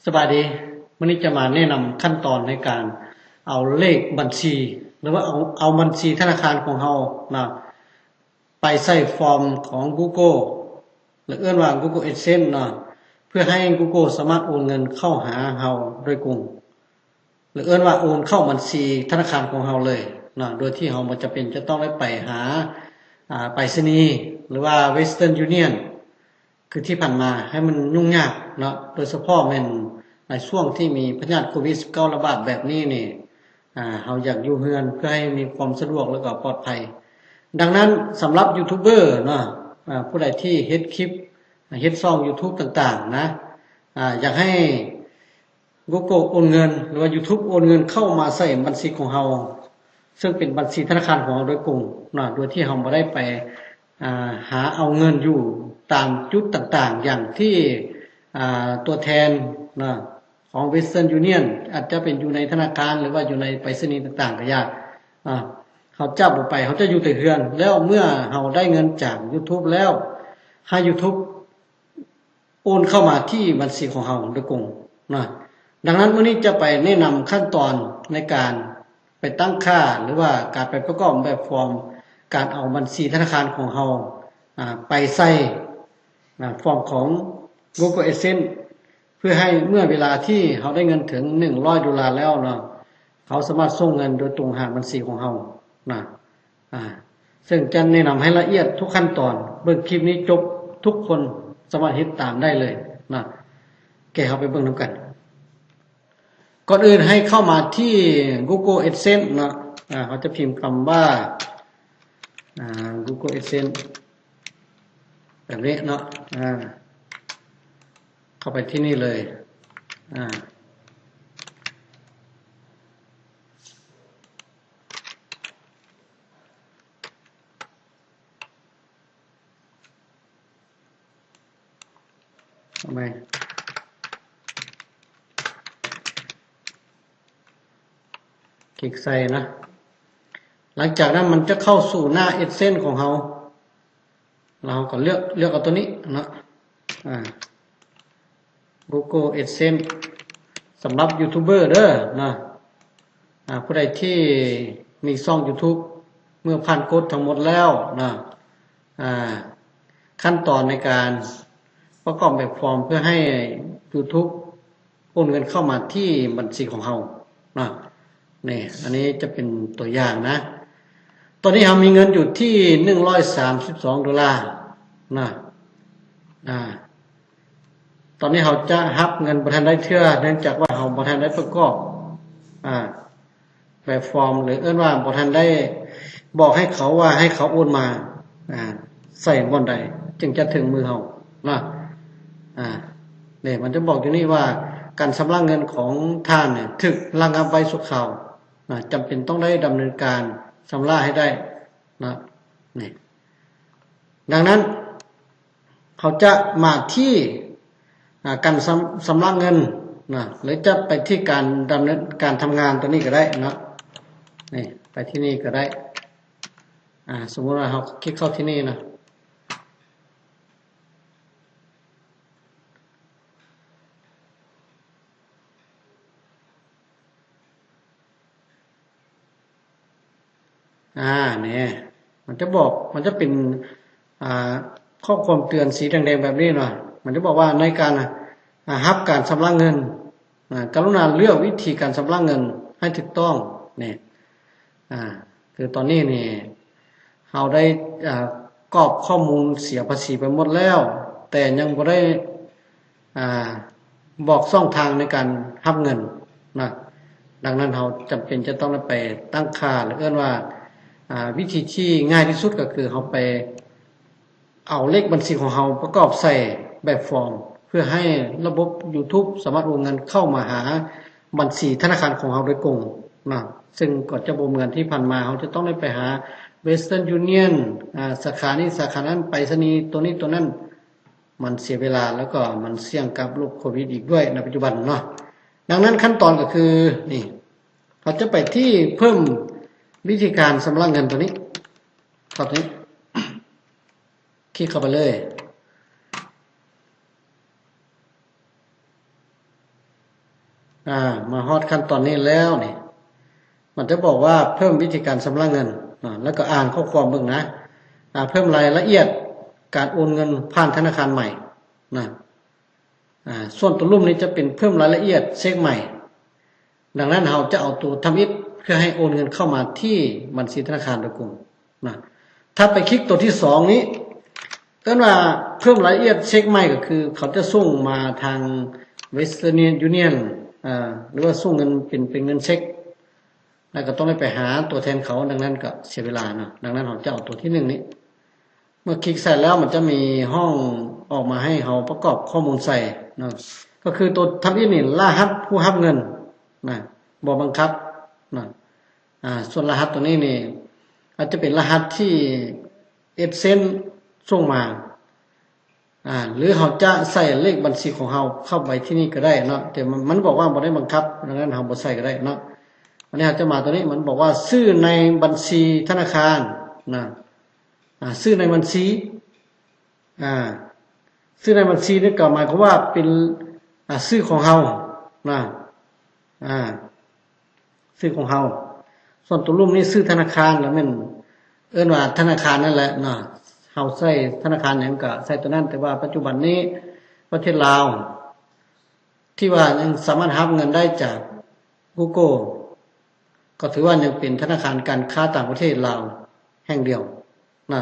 ສະບາຍດີ, ມື້ນີ້ຈະມາແນະນຳຂັ້ນຕອນໃນການເອົາເລກບັນຊີ ຫຼືວ່າເອົາ ເອົາບັນຊີທະນາຄານຂອງເຮົານະ ໄປໃສ່ຟອມຂອງ Google ຫຼືເອີ້ນວ່າ Google AdSense ເນາະ ເພື່ອໃຫ້ Google ສາມາດໂອນເງິນເຂົ້າຫາເຮົາໂດຍກົງ ຫຼືເອີ້ນວ່າໂອນເຂົ້າບັນຊີທະນາຄານຂອງເຮົາເລີຍເນາະ ໂດຍທີ່ເຮົາບໍ່ຈຳເປັນຈະຕ້ອງໄດ້ໄປຫາ ອາ ໄປສະນີ ຫຼືວ່າ Western Union ຄືທີ່ຜ່ານມາໃຫ້ມັນຫຍຸ້ງຍາກເນາະ, ໂດຍສະເພາະແມ່ນໃນຊ່ວງທີ່ມີພະຍາດໂຄວິດສິບເກົ້າລະບາດແບບນີ້ນີ້ ອາ ເຮົາຢາກຢູ່ເຮືອນເພື່ອໃຫ້ມີຄວາມສະດວກ ແລ້ວກໍປອດໄພ. ດັ່ງນັ້ນ ສຳລັບຢູທູບເບີເນາະ ອາ ຜູ້ໃດທີ່ເຮັດຄລິບ ເຮັດຊ່ອງ YouTube ຕ່າງໆ ນະ ອາ ຢາກໃຫ້ Google ໂອນເງິນ ຫຼືວ່າ YouTube ໂອນເງິນເຂົ້າມາໃສ່ບັນຊີຂອງເຮົາ ເຊິ່ງເປັນບັນຊີທະນາຄານຂອງເຮົາໂດຍກົງເນາະ ໂດຍທີ່ເຮົາບໍ່ໄດ້ໄປ ອາ ຫາເອົາເງິນຢູ່ຕາມຈຸດຕ່າງໆ ຢ່າງທີ່ ອາ ຕົວແທນເນາະ ຂອງ Western Union ອາດຈະເປັນຢູ່ໃນທະນາຄານ ຫຼືວ່າຢູ່ໃນໄປສະນີຕ່າງໆ ກໍຢ່າ ອາ ເຮົາຈະບໍ່ໄປ ເຮົາຈະຢູ່ແຕ່ເຮືອນ. ແລ້ວເມື່ອເຮົາໄດ້ເງິນຈາກ YouTube ແລ້ວ ໃຫ້ YouTube ໂອນເຂົ້າມາທີ່ບັນຊີຂອງເຮົາໂດຍກົງນະ. ດັ່ງນັ້ນ ມື້ນີ້ຈະໄປແນະນຳຂັ້ນຕອນໃນການໄປຕັ້ງຄ່າ ຫຼືວ່າການໄປປະກອບແບບຟອມ ການເອົາບັນຊີທະນາຄານຂອງເຮົາ ອາ ໄປໃສ່ ອາ ຟອມຂອງ Google AdSense ເພື່ອໃຫ້ເມື່ອເວລາທີ່ເຮົາໄດ້ເງິນເຖິງໜຶ່ງຮ້ອຍໂດລາແລ້ວເນາະ ເຂົາສາມາດສົ່ງເງິນໂດຍຕົງຫາບັນຊີຂອງເຮົານະ. ອາ ເຊິ່ງຈະແນະນຳໃຫ້ລະອຽດທຸກຂັ້ນຕອນ, ເບິ່ງຄລິບນີ້ຈົບ ທຸກຄົນສາມາດເຮັດຕາມໄດ້ເລີຍນະ. ແກເຮົາໄປເບິ່ງນຳກັນ. ກ່ອນອື່ນໃຫ້ເຂົ້າມາທີ່ Google AdSense ເນາະ, ອາ ເຮົາຈະພິມຄຳວ່າ ອາ Google AdSense ແບບນີ້ເນາະ, ອາ ເຂົ້າໄປທີ່ນີ້ເລີຍ ອາ. ເອົາໃໝ່ ຄລິກໃສ່ນະ. ຫຼັງຈາກນັ້ນມັນຈະເຂົ້າສູ່ໜ້າ AdSense ຂອງເຮົາ ແລ້ວເຮົາກໍເລືອກ ເລືອກເອົາຕົວນີ້ເນາະ ອາ Google AdSense ສຳລັບຢູທູບເບີເດີນະ. ອາ ຜູ້ໃດທີ່ມີຊ່ອງ YouTube ເມື່ອຜ່ານກົດທັງໝົດແລ້ວນະ ອາ ຂັ້ນຕອນໃນການປະກອບແບບຟອມເພື່ອໃຫ້ YouTube ໂອນເງິນເຂົ້າມາທີ່ບັນຊີຂອງເຮົານະ. ນີ້ ອັນນີ້ຈະເປັນຕົວຢ່າງນະ. ຕອນນີ້ເຮົາມີເງິນຢູ່ທີ່ໜຶ່ງຮ້ອຍສາມສິບສອງໂດລານະ. ອາ ຕອນນີ້ເຮົາຈະຮັບເງິນບໍ່ທັນໄດ້ເທື່ອ ເນື່ອງຈາກວ່າເຮົາບໍ່ທັນໄດ້ປະກອບ ອາ ແບບຟອມ ຫຼືເອີ້ນວ່າບໍ່ທັນໄດ້ບອກໃຫ້ເຂົາວ່າໃຫ້ເຂົາໂອນມາ ອາ ໃສ່ບ່ອນໃດຈຶ່ງຈະເຖິງມືເຮົານະ. ອາ ນີ້ມັນຈະບອກຢູ່ນີ້ວ່າ ການຊຳລະເງິນຂອງທ່ານນີ້ຖືກລະງັບໄວ້ຊົ່ວຄາວນະ, ຈຳເປັນຕ້ອງໄດ້ດຳເນີນການຊຳລະໃຫ້ໄດ້ນະ. ນີ້ ດັ່ງນັ້ນ ເຮົາຈະມາທີ່ ອາ ການຊຳ ຊຳລະເງິນນະ ຫຼືຈະໄປທີ່ການດຳເນີນການທຳງານຕົວນີ້ກໍໄດ້ເນາະ. ນີ້ ໄປທີ່ນີ້ກໍໄດ້. ອາ ສົມມຸດວ່າເຮົາຄລິກເຂົ້າທີ່ນີ້ນະ. ອາ ນີ້ ມັນຈະບອກ ມັນຈະເປັນ ອາ ຂໍ້ຄວາມເຕືອນສີແດງໆ ແບບນີ້ເນາະ. ມັນຈະບອກວ່າໃນການ ອາ ຮັບການຊຳລະເງິນ ອາ ກະລຸນາເລືອກວິທີການຊຳລະເງິນໃຫ້ຖືກຕ້ອງ. ນີ້ ອາ ຄືຕອນນີ້ນີ້ ເຮົາໄດ້ ອາ ກອກຂໍ້ມູນເສຍພາສີໄປໝົດແລ້ວ ແຕ່ຍັງບໍ່ໄດ້ ອາ ບອກຊ່ອງທາງໃນການຮັບເງິນນະ. ດັ່ງນັ້ນ ເຮົາຈຳເປັນຈະຕ້ອງໄດ້ໄປຕັ້ງຄ່າ ຫຼືເອີ້ນວ່າ ອາ ວິທີທີ່ງ່າຍທີ່ສຸດກໍຄືເຮົາໄປ ເອົາເລກບັນຊີຂອງເຮົາປະກອບໃສ່ແບບຟອມ ເພື່ອໃຫ້ລະບົບ YouTube ສາມາດໂອນເງິນເຂົ້າມາຫາບັນຊີທະນາຄານຂອງເຮົາໂດຍກົງນະ. ເຊິ່ງກໍຈະບໍ່ເໝືອນທີ່ຜ່ານມາ ເຮົາຈະຕ້ອງໄດ້ໄປຫາ Western Union ອາ ສາຂານີ້ສາຂານັ້ນ ໄປສະນີໂຕນີ້ໂຕນັ້ນ ມັນເສຍເວລາ ແລ້ວກໍມັນສ່ຽງກັບໂລກໂຄວິດອີກດ້ວຍໃນປັດຈຸບັນເນາະ. ດັ່ງນັ້ນຂັ້ນຕອນກໍຄື ນີ້ ເຮົາຈະໄປທີ່ເພີ່ມວິທີການຊຳລະເງິນຕົວນີ້ ເຂົ້າຕົວນີ້ ຄລິກເຂົ້າໄປເລີຍ. ອາ ມາຮອດຂັ້ນຕອນນີ້ແລ້ວນີ້ ມັນຈະບອກວ່າເພີ່ມວິທີການຊຳລະເງິນນະ ແລ້ວກໍອ່ານຂໍ້ຄວາມເບິ່ງນະ ອາ ເພີ່ມລາຍລະອຽດການໂອນເງິນຜ່ານທະນາຄານໃໝ່ນະ. ອາ ສ່ວນຕົວລຸ່ມນີ້ຈະເປັນເພີ່ມລາຍລະອຽດເຊັກໃໝ່. ດັ່ງນັ້ນເຮົາຈະເອົາຕົວທຳອິດເພື່ອໃຫ້ໂອນເງິນເຂົ້າມາທີ່ບັນຊີທະນາຄານໂດຍກົງນະ. ຖັດໄປຄລິກຕົວທີສອງນີ້ ເອີ້ນວ່າເພີ່ມລາຍລະອຽດເຊັກໃໝ່ ກໍຄືເຂົາຈະສົ່ງມາທາງ Western Union ອາ ຫຼືວ່າສົ່ງເງິນເປັນ ເປັນເງິນເຊັກ ແລ້ວກໍຕ້ອງໄດ້ໄປຫາຕົວແທນເຂົາ, ດັ່ງນັ້ນກໍເສຍເວລາເນາະ. ດັ່ງນັ້ນເຮົາຈະເອົາຕົວທີໜຶ່ງນີ້ ເມື່ອຄລິກໃສ່ແລ້ວ ມັນຈະມີຫ້ອງອອກມາໃຫ້ເຮົາປະກອບຂໍ້ມູນໃສ່ເນາະ, ກໍຄືຕົວທຳອິດນີ້ ລະຫັດຜູ້ຮັບເງິນນະ ບໍ່ບັງຄັບນະ. ອາ ສ່ວນລະຫັດຕົວນີ້ນີ້ ອາດຈະເປັນລະຫັດທີ່ AdSense ສົ່ງມາ ອາ ຫຼືເຮົາຈະໃສ່ເລກບັນຊີຂອງເຮົາເຂົ້າໄປທີ່ນີ້ກໍໄດ້ເນາະ, ແຕ່ມັນ ມັນບອກວ່າບໍ່ໄດ້ບັງຄັບ, ດັ່ງນັ້ນເຮົາບໍ່ໃສ່ກໍໄດ້ເນາະ. ອັນນີ້ເຮົາຈະມາຕົວນີ້ ມັນບອກວ່າຊື່ໃນບັນຊີທະນາຄານນະ, ອາ ຊື່ໃນບັນຊີ ອາ ຊື່ໃນບັນຊີນີ້ກໍໝາຍຄວາມວ່າເປັນ ອາ ຊື່ຂອງເຮົານະ, ອາ ຊື່ຂອງເຮົາ. ສ່ວນຕົວລຸ່ມນີ້ຊື່ທະນາຄານ ກໍແມ່ນເອີ້ນວ່າທະນາຄານນັ້ນແຫຼະເນາະ, ເຮົາໃຊ້ທະນາຄານຫຍັງກໍໃສ່ຕົວນັ້ນ. ແຕ່ວ່າປັດຈຸບັນນີ້ປະເທດລາວ ທີ່ວ່າຍັງສາມາດຮັບເງິນໄດ້ຈາກ Google ກໍຖືວ່າຍັງເປັນທະນາຄານການຄ້າຕ່າງປະເທດລາວແຫ່ງດຽວນະ.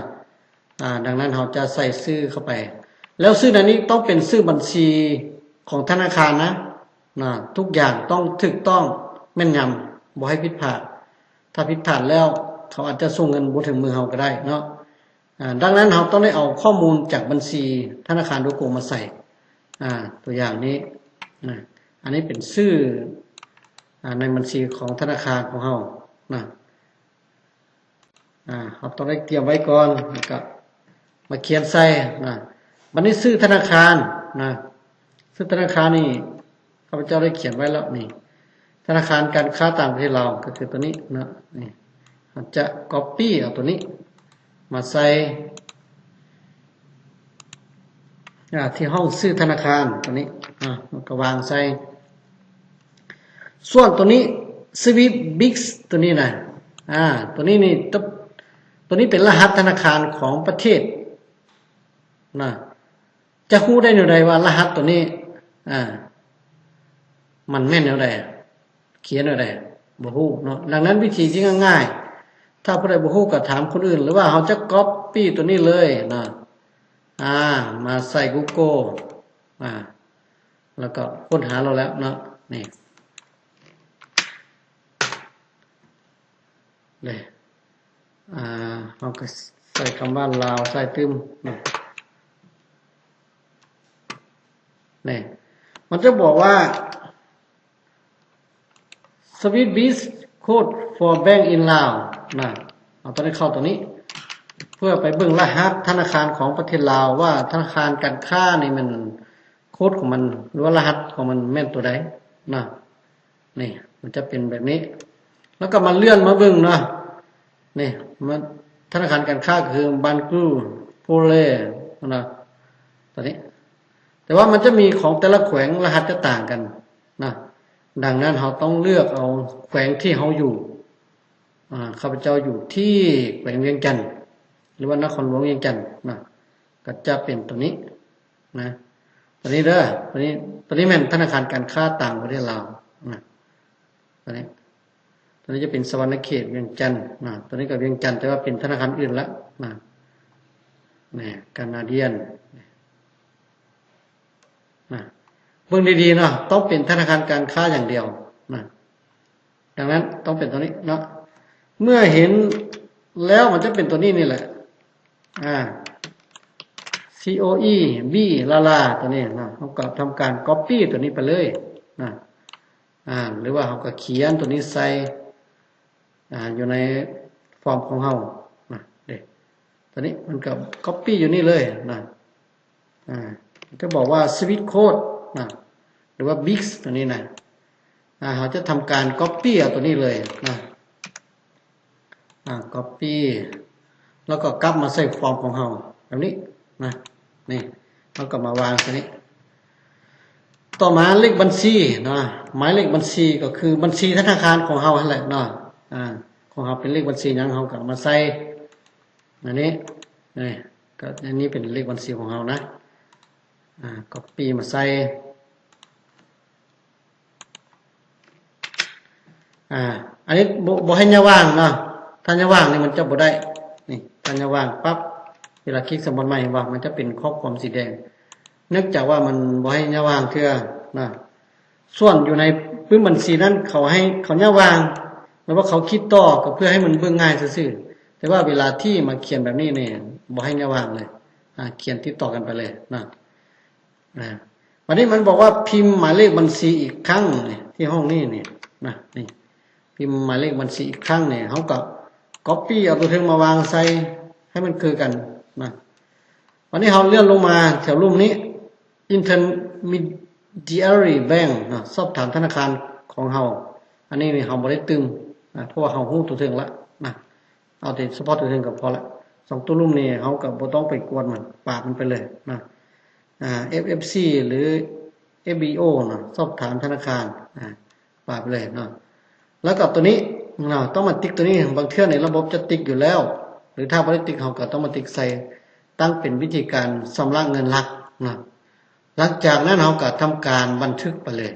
ອາ ດັ່ງນັ້ນເຮົາຈະໃສ່ຊື່ເຂົ້າໄປ ແລ້ວຊື່ໃນນີ້ຕ້ອງເປັນຊື່ບັນຊີຂອງທະນາຄານນະ, ນະ ທຸກຢ່າງຕ້ອງຖືກຕ້ອງແມ່ນຍຳ, ບໍ່ໃຫ້ຜິດພາດ. ຖ້າຜິດພາດແລ້ວ ເຂົາອາດຈະສົ່ງເງິນບໍ່ເຖິງມືເຮົາກໍໄດ້ເນາະ. ອາ ດັ່ງນັ້ນເຮົາຕ້ອງໄດ້ເອົາຂໍ້ມູນຈາກບັນຊີທະນາຄານໂດຍກົງມາໃສ່. ອາ ຕົວຢ່າງນີ້ນະ, ອັນນີ້ເປັນຊື່ ອາ ໃນບັນຊີຂອງທະນາຄານຂອງເຮົານະ. ອາ ເຮົາຕ້ອງໄດ້ກຽມໄວ້ກ່ອນ ແລ້ວກໍມາຂຽນໃສ່ນະ. ບັດນີ້ຊື່ທະນາຄານນະ, ຊື່ທະນາຄານນີ້ ຂ້າພະເຈົ້າໄດ້ຂຽນໄວ້ແລ້ວນີ້ ທະນາຄານການຄ້າຕ່າງປະເທດລາວ ກໍຄືຕົວນີ້ເນາະ. ນີ້ ເຮົາຈະ copy ເອົາຕົວນີ້ມາໃສ່ ອາ ທີ່ຫ້ອງຊື່ທະນາຄານຕົວນີ້ ອາ ແລ້ວກໍວາງໃສ່. ສ່ວນຕົວນີ້ Swiss Bix ຕົວນີ້ນະ, ອາ ຕົວນີ້ນີ້ ຕົວນີ້ເປັນລະຫັດທະນາຄານຂອງປະເທດນະ. ຈະຮູ້ໄດ້ແນວໃດວ່າລະຫັດຕົວນີ້ ອາ ມັນແມ່ນແນວໃດ ຂຽນແນວໃດ ບໍ່ຮູ້ເນາະ. ດັ່ງນັ້ນວິທີທີ່ງ່າຍໆ ຖ້າຜູ້ໃດບໍ່ຮູ້ກໍຖາມຄົນອື່ນ ຫຼືວ່າເຮົາຈະ copy ຕົວນີ້ເລີຍເນາະ, ອາ ມາໃສ່ Google ອາ ແລ້ວກໍຄົ້ນຫາເຮົາແລ້ວເນາະ. ນີ້ ເດ້ ອາ ເຮົາກໍໃສ່ຄຳວ່າລາວໃສ່ຕື່ມເນາະ. ນີ້ ມັນຈະບອກວ່າ Swiss Bix code for bank in Laos ນະ. ເຮົາຕ້ອງໄດ້ເຂົ້າຕົວນີ້ ເພື່ອໄປເບິ່ງລະຫັດທະນາຄານຂອງປະເທດລາວ ວ່າທະນາຄານການຄ້ານີ້ມັນ code ຂອງມັນ ຫຼືວ່າລະຫັດຂອງມັນແມ່ນຕົວໃດນະ. ນີ້ ມັນຈະເປັນແບບນີ້ ແລ້ວກໍມາເລື່ອນມາເບິ່ງເນາະ. ນີ້ ມັນ ທະນາຄານການຄ້າກໍຄື Banque Populaire ນະ ຕົວນີ້. ແຕ່ວ່າມັນຈະມີຂອງແຕ່ລະແຂວງ ລະຫັດຈະຕ່າງກັນນະ. ດັ່ງນັ້ນເຮົາຕ້ອງເລືອກເອົາແຂວງທີ່ເຮົາຢູ່. ອາ ຂ້າພະເຈົ້າຢູ່ທີ່ແຂວງວຽງຈັນ ຫຼືວ່ານະຄອນຫຼວງວຽງຈັນນະ, ກໍຈະເປັນຕົວນີ້ນະ. ຕົວນີ້ເດີ ຕົວນີ້ ຕົວນີ້ແມ່ນທະນາຄານການຄ້າຕ່າງປະເທດລາວນະ. ຕົວນີ້ ຕົວນີ້ຈະເປັນສະຫວັນນະເຂດ ວຽງຈັນນະ. ຕົວນີ້ກໍວຽງຈັນ ແຕ່ວ່າເປັນທະນາຄານອື່ນລະນະ. ນີ້ ການາດຽນນະ. ເບິ່ງດີໆເນາະ, ຕ້ອງເປັນທະນາຄານການຄ້າຢ່າງດຽວນະ. ດັ່ງນັ້ນຕ້ອງເປັນຕົວນີ້ເນາະ. ເມື່ອເຫັນແລ້ວມັນຈະເປັນຕົວນີ້ນີ້ແຫຼະ ອາ C O E B ລາລາ ຕົວນີ້ນະ. ເຮົາກໍທຳການ copy ຕົວນີ້ໄປເລີຍນະ. ອາ ຫຼືວ່າເຮົາກໍຂຽນຕົວນີ້ໃສ່ ອາ ຢູ່ໃນຟອມຂອງເຮົານະ. ເດ້ ຕົວນີ້ມັນກໍ copy ຢູ່ນີ້ເລີຍນະ. ອາ ຈະບອກວ່າ Swiss code ນະ ຫຼືວ່າ Bix ຕົວນີ້ນະ. ອາ ເຮົາຈະທຳການ copy ເອົາຕົວນີ້ເລີຍນະ. ອາ copy ແລ້ວກໍກັບມາໃສ່ຟອມຂອງເຮົາແບບນີ້ນະ. ນີ້ ເຮົາກໍມາວາງໃສ່ນີ້. ຕໍ່ມາເລກບັນຊີເນາະ, ໝາຍເລກບັນຊີກໍຄືບັນຊີທະນາຄານຂອງເຮົາຫັ້ນແຫຼະເນາະ. ອາ ຂອງເຮົາເປັນເລກບັນຊີຫຍັງ ເຮົາກໍເອົາມາໃສ່ອັນນີ້. ນີ້ ກໍອັນນີ້ເປັນເລກບັນຊີຂອງເຮົານະ. ອາ copy ມາໃສ່. ອາ ອັນນີ້ບໍ່ ບໍ່ໃຫ້ຍະຫວ່າງເນາະ, ຖ້າຍະຫວ່າງນີ້ມັນຈະບໍ່ໄດ້. ນີ້ ຖ້າຍະຫວ່າງປັບ ເວລາຄລິກໃສ່ບ່ອນໃໝ່ ເຫັນບໍ່ ມັນຈະເປັນຂໍ້ຄວາມສີແດງ ເນື່ອງຈາກວ່າມັນບໍ່ໃຫ້ຍະຫວ່າງເທື່ອນະ. ສ່ວນຢູ່ໃນປຶ້ມບັນຊີນັ້ນ ເຂົາໃຫ້ ເຂົາຍະຫວ່າງ ແລ້ວວ່າເຂົາຄລິກຕໍ່ ກໍເພື່ອໃຫ້ມັນເບິ່ງງ່າຍຊື່ໆ, ແຕ່ວ່າເວລາທີ່ມາຂຽນແບບນີ້ນີ້ ບໍ່ໃຫ້ຍະຫວ່າງເລີຍ. ອາ ຂຽນຕິດຕໍ່ກັນໄປເລີຍນະ. ອາ ບັດນີ້ມັນບອກວ່າພິມໝາຍເລກບັນຊີອີກຄັ້ງ ນີ້ ທີ່ຫ້ອງນີ້ນີ້ນະ. ນີ້ ພິມໝາຍເລກບັນຊີອີກຄັ້ງນີ້ ເຮົາກໍ copy ເອົາຕົວເທິງມາວາງໃສ່ໃຫ້ມັນຄືກັນນະ. ບັດນີ້ເຮົາເລື່ອນລົງມາແຖວລຸ່ມນີ້ Intermediary Bank ນະ, ສອບຖາມທະນາຄານຂອງເຮົາ. ອັນນີ້ນີ້ເຮົາບໍ່ໄດ້ຕື່ມນະ ເພາະວ່າເຮົາຮູ້ຕົວເທິງລະນະ, ເອົາແຕ່ສະເພາະຕົວເທິງກໍພໍລະ. ສອງຕົວລຸ່ມນີ້ເຮົາກໍບໍ່ຕ້ອງໄປກວດມັນ, ປາດມັນໄປເລີຍນະ. ອາ ເອັຟເອັຟຊີ ຫຼື ເອັຟບີໂອ ນະ, ສອບຖາມທະນາຄານ, ອາ ປາດໄປເລີຍເນາະ. ແລ້ວກໍຕົວນີ້ເນາະ ຕ້ອງມາຕິກຕົວນີ້, ບາງເທື່ອໃນລະບົບຈະຕິກຢູ່ແລ້ວ ຫຼືຖ້າບໍ່ໄດ້ຕິກ ເຮົາກໍຕ້ອງມາຕິກໃສ່ຕັ້ງເປັນວິທີການຊຳລະເງິນຫຼັກເນາະ. ຫຼັງຈາກນັ້ນເຮົາກໍທຳການບັນທຶກໄປເລີຍ.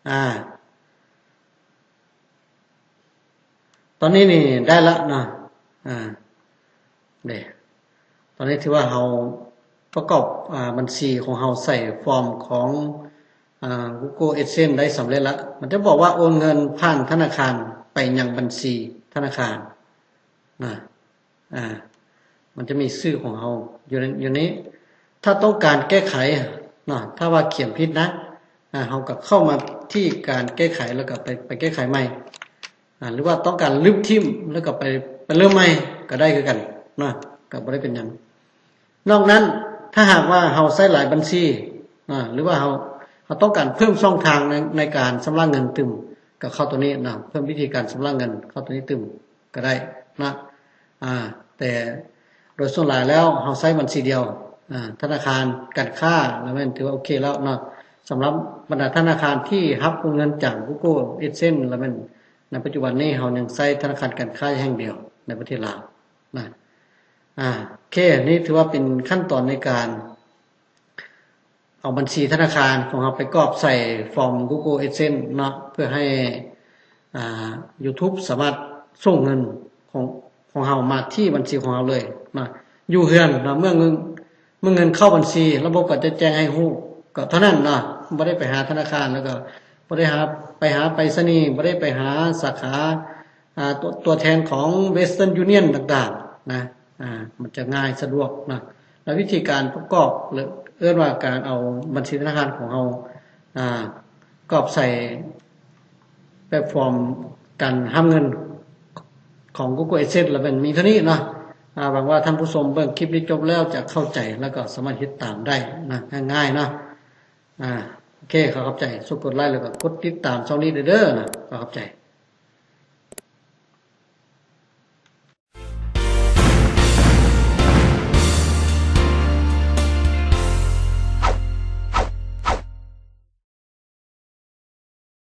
ອາ ຕອນນີ້ນີ້ໄດ້ລະເນາະ. ອາ ເດ້ ຕອນນີ້ຖືວ່າເຮົາປະກອບ ອາ ບັນຊີຂອງເຮົາໃສ່ຟອມຂອງ ອາ Google AdSense ໄດ້ສຳເລັດລະ. ມັນຈະບອກວ່າໂອນເງິນຜ່ານທະນາຄານໄປຍັງບັນຊີທະນາຄານນະ. ອາ ມັນຈະມີຊື່ຂອງເຮົາຢູ່ໃນ ຢູ່ນີ້. ຖ້າຕ້ອງການແກ້ໄຂເນາະ, ຖ້າວ່າຂຽນຜິດນະ ອາ ເຮົາກໍເຂົ້າມາທີ່ການແກ້ໄຂ ແລ້ວກໍໄປ ໄປແກ້ໄຂໃໝ່. ອາ ຫຼືວ່າຕ້ອງການລຶບຖິ້ມ ແລ້ວກໍໄປ ໄປເລີ່ມໃໝ່ກໍໄດ້ຄືກັນເນາະ, ກໍບໍ່ໄດ້ເປັນຫຍັງ. ນອກນັ້ນ ຖ້າຫາກວ່າເຮົາໃຊ້ຫຼາຍບັນຊີນະ ຫຼືວ່າເຮົາ ເຮົາຕ້ອງການເພີ່ມຊ່ອງທາງໃນ ໃນການຊຳລະເງິນຕື່ມ ກໍເຂົ້າຕົວນີ້ນະ, ເພີ່ມວິທີການຊຳລະເງິນ ເຂົ້າຕົວນີ້ຕື່ມ ກໍໄດ້ນະ. ອາ ແຕ່ໂດຍສ່ວນຫຼາຍແລ້ວເຮົາໃຊ້ບັນຊີດຽວ ອາ ທະນາຄານການຄ້າ ລະແມ່ນຖືວ່າໂອເຄແລ້ວເນາະ. ສຳລັບບັນດາທະນາຄານທີ່ຮັບໂອນເງິນຈາກ Google AdSense ລະແມ່ນໃນປັດຈຸບັນນີ້ເຮົາຍັງໃຊ້ທະນາຄານການຄ້າແຫ່ງດຽວໃນປະເທດລາວນະ. ອາ ໂອເຄ ນີ້ຖືວ່າເປັນຂັ້ນຕອນໃນການ ເອົາບັນຊີທະນາຄານຂອງເຮົາໄປກອກໃສ່ຟອມ Google AdSense ເນາະ ເພື່ອໃຫ້ ອາ YouTube ສາມາດສົ່ງເງິນຂອງ ຂອງເຮົາມາທີ່ບັນຊີຂອງເຮົາເລີຍເນາະ ຢູ່ເຮືອນເນາະ. ເມື່ອເງິນ ເມື່ອເງິນເຂົ້າບັນຊີ ລະບົບກໍຈະແຈ້ງໃຫ້ຮູ້ ກໍເທົ່ານັ້ນເນາະ, ບໍ່ໄດ້ໄປຫາທະນາຄານ ແລ້ວກໍບໍ່ໄດ້ຫາ ໄປຫາໄປສະນີ, ບໍ່ໄດ້ໄປຫາສາຂາ ອາ ຕົວ ຕົວແທນຂອງ Western Union ຕ່າງໆນະ. ອາ ມັນຈະງ່າຍສະດວກເນາະ. ແລະ ວິທີການປະກອບ ຫຼື ເອີ້ນວ່າການເອົາບັນຊີທະນາຄານຂອງເຮົາ ອາ ກອກໃສ່ແພລດຟອມການຮັບເງິນຂອງ Google AdSense ລະແມ່ນມີເທົ່ານີ້ເນາະ. ອາ ຫວັງວ່າທ່ານຜູ້ຊົມເບິ່ງຄລິບນີ້ຈົບແລ້ວຈະເຂົ້າໃຈ ແລ້ວກໍສາມາດເຮັດຕາມໄດ້ນະ, ງ່າຍໆເນາະ. ອາ ໂອເຄ ຂໍຂອບໃຈ. ຊ່ວຍກົດໄລ ແລ້ວກໍກົດຕິດຕາມຊ່ອງນີ້ເດີເດີນະ. ຂໍຂອບໃຈ.